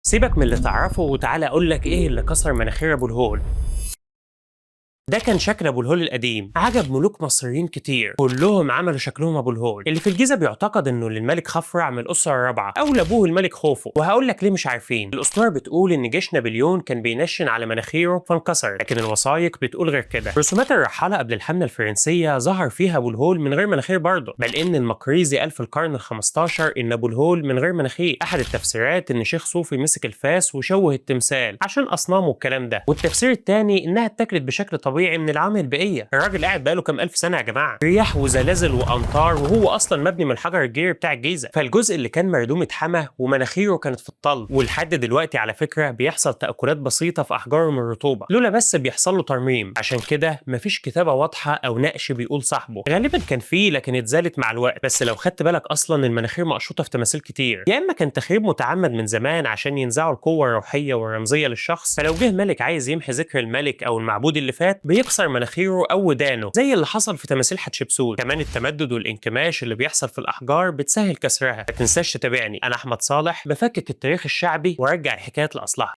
سيبك من اللي تعرفه وتعالى اقول لك ايه اللي كسر مناخير ابو الهول. ده كان شكل ابو الهول القديم، عجب ملوك مصريين كتير، كلهم عملوا شكلهم ابو الهول. اللي في الجيزة بيعتقد انه للملك خفرع من الاسرة الرابعة او لابوه الملك خوفو، وهقول لك ليه مش عارفين. الاسطورة بتقول ان جيش نابليون كان بينشن على مناخيره فانكسر، لكن الوثائق بتقول غير كده. رسومات الرحاله قبل الحملة الفرنسية ظهر فيها ابو الهول من غير مناخير برضه، بل ان المقريزي قال في القرن ال15 ان ابو الهول من غير مناخير. احد التفسيرات ان شيخ صوفي مسك الفاس وشوه التمثال عشان اصنامه والكلام ده، والتفسير الثاني انها اتاكلت بشكل طبيعي من العوامل البيئية. الراجل قاعد بقاله كام الف سنة يا جماعة، رياح وزلازل وامطار، وهو اصلا مبني من الحجر الجيري بتاع الجيزة، فالجزء اللي كان مردوم اتحمى ومناخيره كانت في الطل. ولحد دلوقتي على فكرة بيحصل تاكلات بسيطة في احجاره من الرطوبة، لولا بس بيحصل له ترميم. عشان كده مفيش كتابه واضحة او نقش بيقول صاحبه، غالبا كان فيه لكن اتزالت مع الوقت. بس لو خدت بالك اصلا المناخير مقشوطه في تماثيل كتير، يا اما كان تخريب متعمد من زمان عشان ينزعوا القوة الروحية والرمزيه للشخص، فلو جه ملك عايز يمحي ذكر الملك او المعبود اللي فات بيكسر مناخيره او ودانه، زي اللي حصل في تماثيل حتشبسوت. كمان التمدد والانكماش اللي بيحصل في الاحجار بتسهل كسرها. ما تنساش تتابعني، انا احمد صالح، بفكك التاريخ الشعبي وارجع الحكايات لاصلها.